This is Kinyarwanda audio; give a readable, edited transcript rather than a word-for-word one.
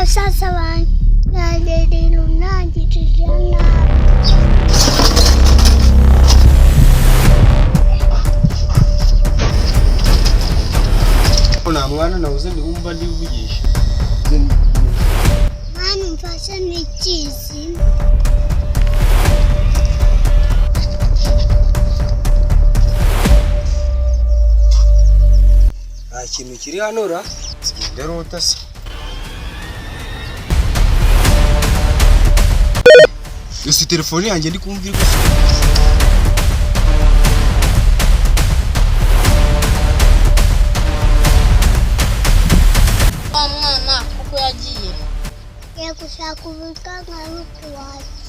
Basaza banjye rero ntangirije nabi. Nta mwana nabuze wumva ndivugisha. Mwana umfashe n'ikizi. Nta kintu kiri hano ra zigenda rota se. Ese telefone yanjye ndi kumva iri gusa. Wa mwana kuko yagiye. Ngiye gushaka uburyo nka wanjye.